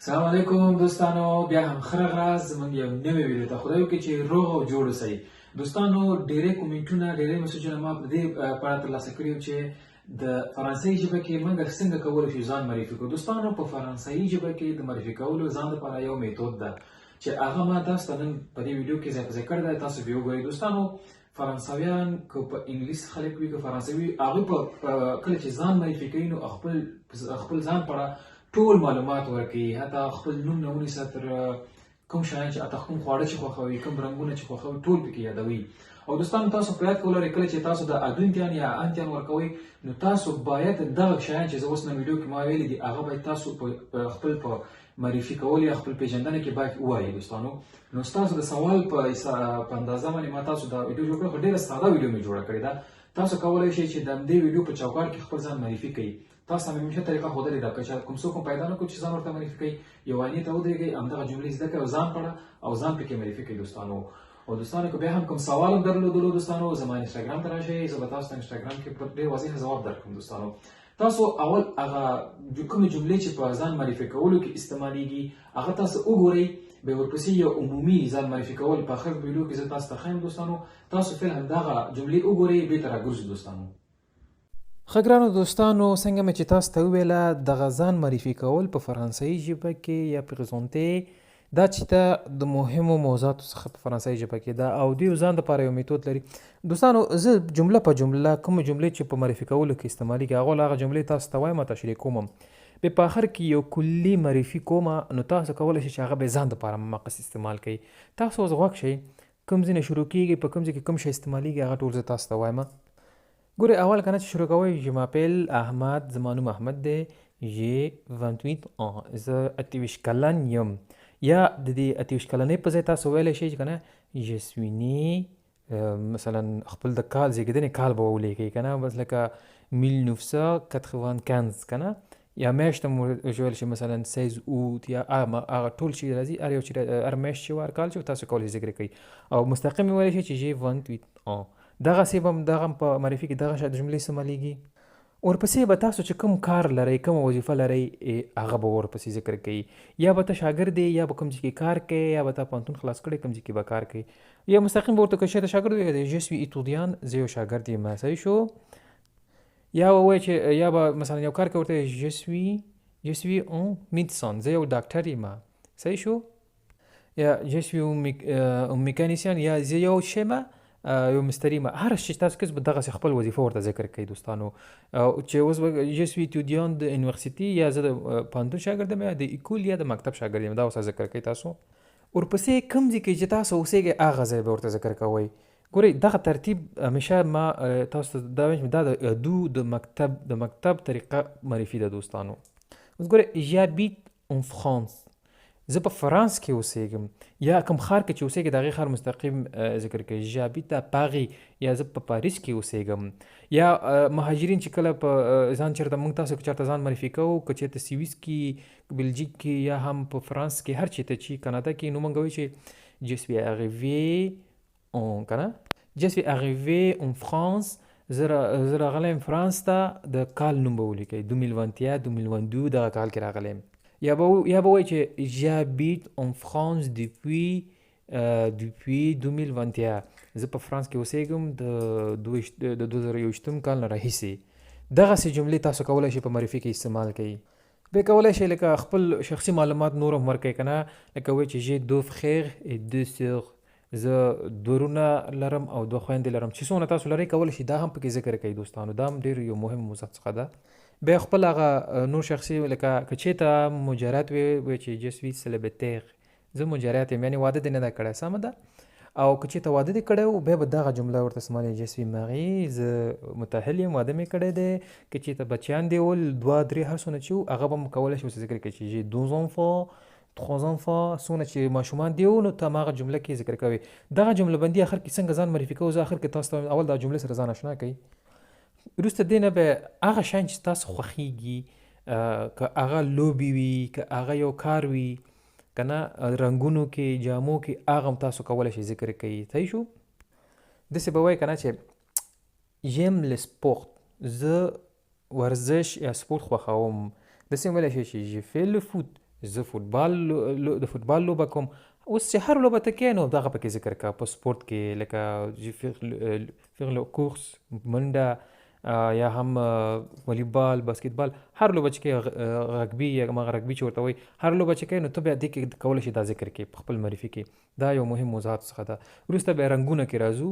سلام علیکم دوستانو، بیا هم ښه راغلاست زموږ یو نوې ویډیو ته. خدای وکړي چې روغ او جوړ اوسئ. دوستانو، ډېری کومنټونه، ډېری مسیجونه ما په دې په اړه ترلاسه کړي چې د فرانسوي ژبه کې موږ څنګه کولی شو ځان معرفي کړو. دوستانو، په فرانسوي ژبه کې د معرفي کولو ځان لپاره یو میتود ده چې هغه ما تاسو ته نن په دې ویډیو کې ځای په ځای کړی دی، تاسو به وګورئ. دوستانو، فرانسویان که په انګلیس خلک وي که فرانسوي، هغوی په کله چې ځان معرفي کوي نو خپل ځان په اړه ټول معلومات ورکوي، حتی خپل نوم نه ونیسه تر کوم شیان چې حتی کوم خواړه چې خوښوي، کوم رنګونه چې خوښوي، ټول پکې یادوي. او دوستانو، تاسو په یاد ولرئ کله چې تاسو د ادو امتحان یا امتحان ورکوئ نو تاسو باید دغه شیان چې زه اوس نن ویډیو کې ما ویلي دي هغه باید تاسو په خپل په معرفي کول یا خپل پیژندنه کې باید ووایئ. دوستانو، نو ستاسو د سوال په اندازه باندې ما تاسو دا ویډیو جوړ کړه، خو ډېره ساده ویډیو مې جوړه کړې ده. تاسو کولی شئ چې د همدې ویډیو په چوکاټ کې خپل ځان معرفي کړئ. تاسو ته مې همیشه طریقه ښودلې ده، که چا کوم څوک هم پیدا نه کړو چې ځان ورته معرفي کړئ، یو آینې ته ودرېږئ، همدغه جملې زده کړئ او ځان په اړه او ځان پکې معرفي کړئ. دوستانو، او دوستانو که بیا هم کوم سوال هم درلودلو دوستانو، زما انسټاګرام ته راشئ، زه به تاسو ته انسټاګرام کې په ډېر واضح ځواب درکړم. دوستانو، تاسو اول هغه کومې جملې چې په ځان معرفي کولو کې استعمالیږي هغه تاسو وګورئ، بیا ورپسې یو عمومي ځان معرفي کول په اخر ویډیو کې زه تاسو ته ښیم. دوستانو، تاسو فعل همدغه جملې وګورئ، بیرته راګرځو. دوستانو، ښه ګرانو دوستانو، څنګه مې چې تاسو ته وویله دغه ځان معرفي کول په فرانسوي ژبه کې یا پریزونتې دا چې ته د مهمو موضوعاتو څخه په فرانسوي ژبه کې ده او دوی ځان دپاره یو میتود لري. دوستانو، زه جمله په جمله کومې جملې چې په معرفي کولو کې استعمالیږي هغه له هغه جملې تاسو ته وایم، تشریح کوم، بیا په اخر کې یو کلي معرفي کوم، نو تاسو کولی شئ چې هغه به ځان دپاره مقص استعمال کړئ. تاسو اوس غوږ شئ کوم ځای نه شروع کیږي، په کوم ځای کې کوم شی استعمالیږي هغه ټول زه تاسو ته وایم. ګورئ، اول کنه چې شروع کوئ، je m'appelle احمد، زما نوم احمد دی، j'ai 28 ans، زه 28 کلن یم. یا د دې 28 کلنۍ په ځای تاسو ویلی شئ چې کنه je suis né، مثلا خپل د کال زیږېدنې کال به ولیکئ کنه، بس لکه 1995 کنه، یا میاشت هم ویل شي مثلا 16 اوت یا هغه ټول چې راځي، هر یو چې هر میاشت چې هر کال چې تاسو کولی شئ ذکر کړئ. او مستقیم ویلی شئ چې j'ai 28 ans. دغسې به هم دغه هم په معرفي کې دغه شاید جملې استعمالیږي. ورپسې به تاسو چې کوم کار لرئ، کومه وظیفه لرئ، هغه به ورپسې ذکر کوي. یا به ته شاګرد یې، یا به کوم ځای کې کار کوې، یا به تا پوهنتون خلاص کړی کوم ځای کې به کار کوې، یا مستقیم به ورته که چېرته شاګرد وي، je suis étudiant، زه یو شاګرد یم، صحیح شو. یا به وایي چې یا به مثلا یو کار کوي ورته je suis un médecin، زه یو ډاکټر یم، صحیح شو. یا je suis un mécanicien، یا زه یو شی یم، یو مستری یم. هر شی چې تاسو کوئ به دغسې خپل وظیفه ورته ذکر کوئ. دوستانو، چې اوس به je suis étudiant de université، یا زه د پوهنتون شاګرد یم، یا د école یا د مکتب شاګرد یم، دا ورسره ذکر کوئ تاسو. ورپسې کوم ځای کې چې تاسو اوسېږئ هغه ځای به ورته ذکر کوئ. ګورئ، دغه ترتیب همیشه ما تاسو ته دا وایم چې دا د ادو د مکتب طریقه معرفي ده. دوستانو، اوس ګورئ، j'habite en France، زه په فرانس کې اوسېږم، یا کوم ښار کې چې اوسېږي د هغې ښار مستقیم ذکر کوي، j'habite à Paris، یا زه په پاریس کې اوسېږم. یا مهاجرین چې کله په ځان چېرته موږ تاسو که چېرته ځان معرفي کوو، که چېرته سویس کې، بلجیک کې، یا هم په فرانس کې، هر چېرته چې کاناډا کې، نو موږ وایو چې je suis arrivé en کنه، je suis arrivé en France، زه راغلی یم فرانس ته، د کال نوم به ولیکئ 2021، 2022، دغه کال کې راغلی یم. یا به وایي چې j'habite en France depuis 2021، زه په فرانس کې اوسېږم د 2021 کال نه راهیسې. دغسې جملې تاسو کولی شئ په معرفي کې استعمال کړئ. بیا کولی شئ لکه خپل شخصي معلومات نور هم ورکړئ که نه، لکه وایي چې j'ai deux frères et deux sœurs، زه دوه وروڼه لرم او دوه خویندې لرم. چې څونه تاسو لرئ کولی شئ دا هم پکې ذکر کړئ. دوستانو، دا هم ډېر یو مهم موضوع څخه ده. بیا خپل هغه نور شخصي لکه که چېرته مجرد وي، وایي چې je suis célibataire، زه مجرد یم، یعنې واده دې نه ده کړی، سمه ده. او که چېرته واده دې کړی و، بیا به دغه جمله ورته استعمالوي، je suis marié، زه متأهل یم، واده مې کړی دی. که چېرته بچیان دې ول، دوه درې هر څونه چې وو، هغه به هم کولی شي ورته ذکر کړي چې j'ai deux enfants، trois enfants، څونه چې ماشومان دې وو، نو ته هماغه جمله کې ذکر کوې. دغه جمله بندي اخر کې څنګه ځان معرفي کوو، زه اخر کې تاسو ته وایم، اول دا جملې سره ځان اشنا کړئ. وروسته دې نه به هغه شیان چې تاسو خوښیږي، که هغه لوبې وي، که هغه یو کار وي که نه، رنګونو کې، جامو کې، هغه هم تاسو کولی شئ ذکر کړئ. صحیح شو. داسې به وایي که نه چې j'aime le sport، زه ورزش یا سپورت خوښوم. داسې هم ویلی شئ چې je fais le foot، زه فوټبال د فوټبال لوبه کوم. اوس چې هر لوبه ته کې نو دغه پکې ذکر کا په سپورت کې، لکه faire la course، منډه، یا هم والیبال، باسکټبال، هر لوبه چې کې، رګبي یا مغه رګبي چې ورته وایي، هر لوبه چې کې نو ته بیا دې کې کولی شې دا ذکر کې په خپل معرفي کې. دا یو مهم موضوعات څخه ده. وروسته بیا رنګونه کې راځو.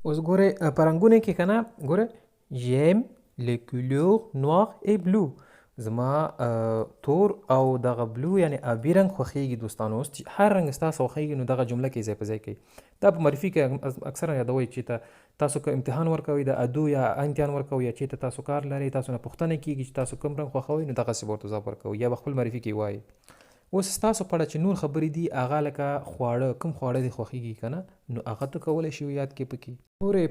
اوس ګورئ په رنګونو کې که نه، ګورئ j'aime les couleurs noir et bleu، زما تور او دغه bleu یعنی آبي رنګ خوښیږي. دوستانو، اوس چې هر رنګ ستاسو خوښیږي نو دغه جمله کې ځای په ځای کوي. دا په معرفي کې اکثرا یادوي چې ته تاسو که امتحان ورکوئ د A2 یا امتحان ورکوئ یا چېرته تاسو کار لرئ، تاسو نه پوښتنه کیږي چې تاسو کوم رنګ خوښوئ، نو دغسې به ورته ځواب ورکوئ یا به خپل معرفي کې وایي. اوس ستاسو په اړه چې نور خبرې دي هغه لکه خواړه، کوم خواړه دې خوښیږي که نه، نو هغه ته کولی شي یاد کړې پکې. ګورئ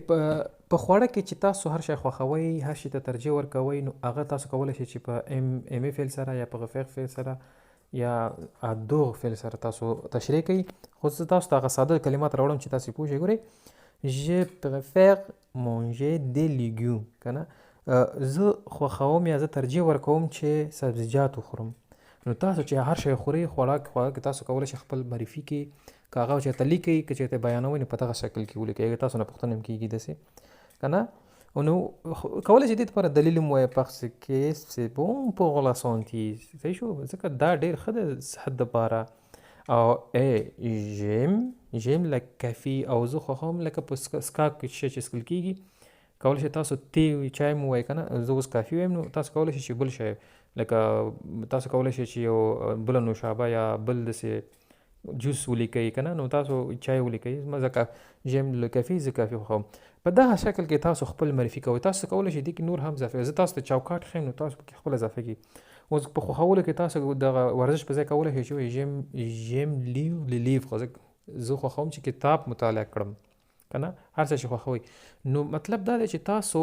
په خواړه کې چې تاسو هر شی خوښوئ، هر شي ته ترجیح ورکوئ، نو هغه تاسو کولی شئ چې په aimer فعل سره یا په faire فعل سره یا adore فعل سره تاسو تشریح کړئ. خو زه تاسو ته هغه ساده کلمات راوړم چې تاسو پوه شئ. ګورئ je préfère manger des légumes که نه، زه خوښوم یا زه ترجیح ورکوم چې سبزیجات وخورم. نو تاسو چې هر شی خورئ، خوراک تاسو کولی شئ خپل معرفي کې که هغه چېرته لیکئ، که چېرته بیانوئ، نو په دغه شکل کې ولیکئ. اگر تاسو نه پوښتنه هم کېږي داسې که نه، نو کولی شئ دې لپاره دلیل هم ووایئ، parce que c'est bon pour la santé، صحیح شو، ځکه دا ډېر ښه دی صحت دپاره. او j'aime le café، او زه خوښوم لکه په څښاک کې چې څښل کېږي، کولی شئ تاسو تی چای مو ووایئ که نه، زه اوس کافي وایم، نو تاسو کولی شئ چې بل شی، لکه تاسو کولی شئ چې یو بله نوشابه یا بل داسې جوس ولیکئ که نه، نو تاسو چای ولیکئ، ځکه j'aime le café، زه کافي خوښوم. په دغه شکل کې تاسو خپل معرفي کوئ. تاسو کولی شئ دې کې نور هم اضافه، زه تاسو ته چوکاټ ښیم نو تاسو پکې خپله اضافه کړئ. اوس په خوښولو کې تاسو دغه ورزش په ځای کولی شئ چې ووایئ j'aime lire les livres، زه خوښوم چې کتاب مطالعه کړم که نه، هر څه چې خوښوئ. نو مطلب دا دی چې تاسو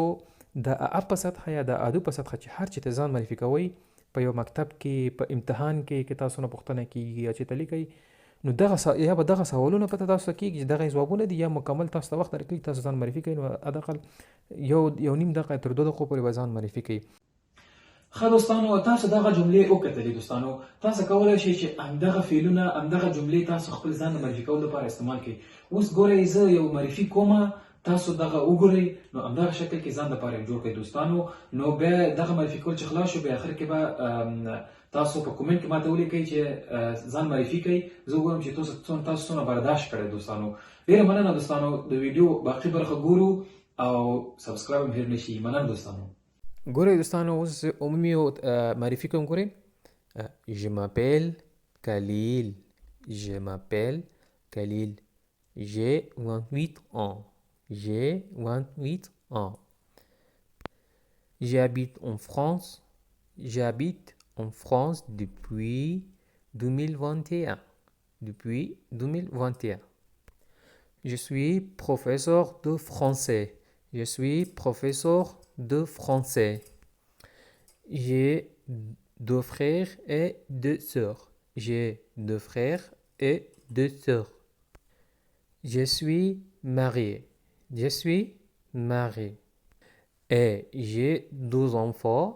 د A په سطحه یا د A2 په سطحه چې هر چېرته ځان معرفي کوئ، په یو مکتب کې، په امتحان کې که تاسو نه پوښتنه کېږي یا چېرته لیکئ، نو دغه یا به دغه سوالونه پته تاسو ته کېږي چې دغه ځوابونه دي، یا مکمل تاسو ته وخت درکړي تاسو ځان معرفي کوئ، نو حداقل یو نیم دقیقه تر 2 دقیقو پورې به ځان معرفي کوئ. ښه دوستانو، تاسو دغه جملې وکتلې. دوستانو، تاسو کولی شئ چې همدغه فعلونه، همدغه جملې تاسو خپل ځان د معرفي کولو لپاره استعمال کړئ. اوس ګورئ زه یو معرفي کومه، تاسو دغه وګورئ، نو همدغه شکل کې ځان دپاره یو جوړ کړئ. دوستانو، نو بیا دغه معرفي کول چې خلاص شو، بیا اخر کې به تاسو په کومنټ کې ماته ولیکئ چې ځان معرفي کړئ، زه وګورم چې تاسو څومره برداشت کړی. دوستانو ډېره مننه. دوستانو د ویډیو باقي برخه ګورو او subscribe هم هېر نه شي. مننه دوستانو. ګورئ دوستانو، اوس زه عمومي یو معرفي کوم. ګورئ je m'appelle Khalil، je m'appelle Khalil، j'ai 28 ans، j'ai 28 ans، j'habite en France، j'habite en France depuis 2021، depuis 2021. Je suis professeur de français. Je suis professeur de français. J'ai 2 frères et 2 sœurs. J'ai 2 frères et 2 sœurs. Je suis marié. Je suis marié. Et j'ai 2 enfants.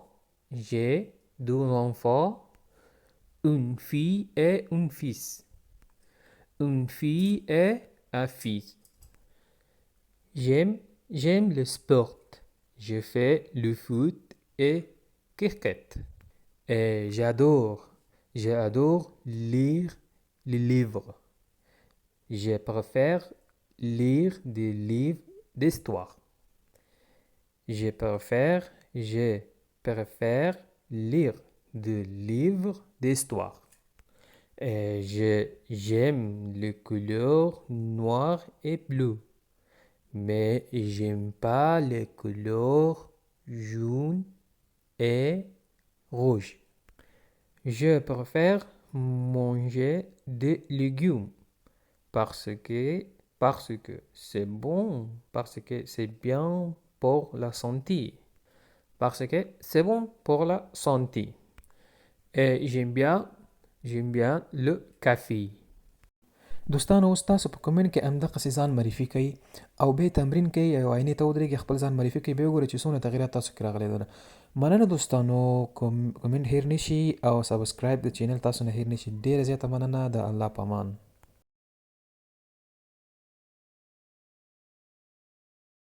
J'ai 2 enfants. Une fille et un fils. Une fille et un fils. J'aime le sport. Je fais le foot et cricket. Et j'adore lire les livres. Je préfère lire des livres d'histoire. Je préfère lire des livres d'histoire. Et j'aime les couleurs noires et bleues, mais j'aime pas les couleurs jaunes et rouges. Je préfère manger des légumes parce que c'est bon, parce que c'est bien pour la santé. Parce que c'est bon pour la santé. Et j'aime bien le café. دوستانو، اوس تاسو په کومنټ کې همدغسې ځان معرفي کړئ او بیا تمرین کوئ، یو آینې ته ودرېږئ، خپل ځان معرفي کړئ، بیا وګورئ چې څومره تغیرات تاسو کې راغلي دي. مننه دوستانو کومنټ هیر نشي او سبسکرایب د چینل تاسو نه هیر نشي. ډیره زیاته مننه، د الله په امان.